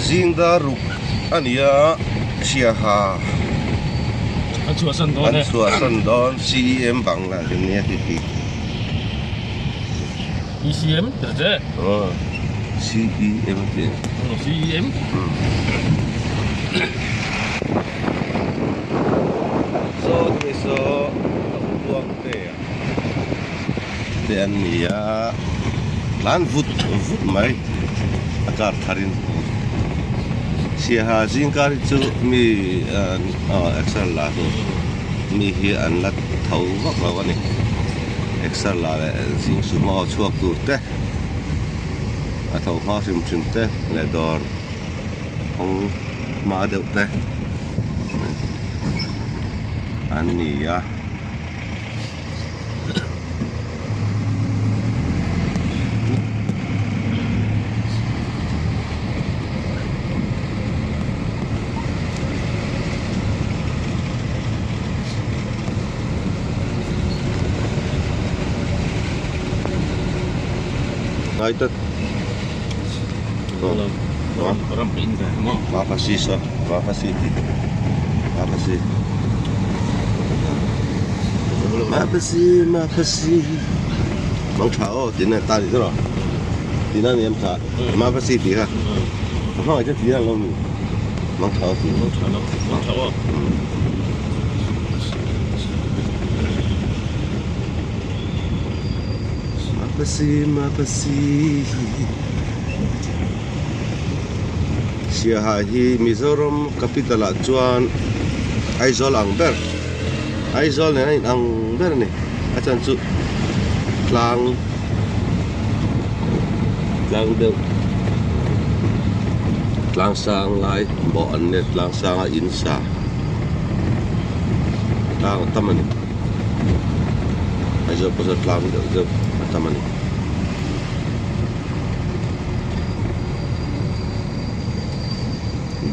Zing dar ruk a ni a, Siaha an chhuahsan dawn e. An chhuahsan dawn CEM bang lah chu nia hi hi. ECM tir che. Aw CEM a ti. CEM. Saw te saw a utuang te a te an ni a tlan vut vut mai a kar thar in Siaha zingkar hi chu mi aw exer la tur mi hi an la tho vak lo a ni exer la leh zing sumo chhuak tur te a tho hma hrim hrim te leh dawr hawng hma deuh te an ni a. United Mang tha aw tina ta ni tawh tina ni em tha ma pasi ti kha a hmangaih chu tina lo ni mang tha aw ti mang tha lo mang tha aw ma pasi ma pasi Siaha hi Mizoram capital ah chuan Aizawl ang ber Aizawl nen a in ang ber a ni a chan chu tlang tlang deuh tlang sang lai bawh an nia tlang sang a in sa tlang a tam a ni Aizawl pawh saw tlang deuh deuh a tam a ni.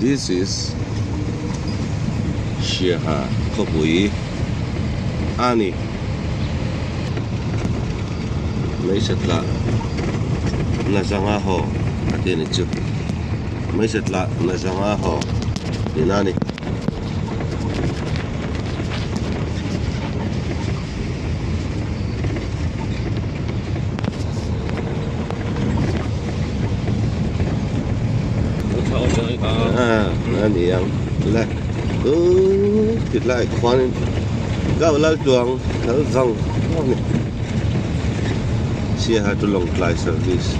This is Siaha khawpui a ni. Hmeichhe tlah na zanga haw a ti a ni chu. Hmeichhe tlah na zanga haw tihna a ni. A ni ang le u ti lai khuanin kau lal tuang kal vang vang a ni Siaha to Lawngtlai service.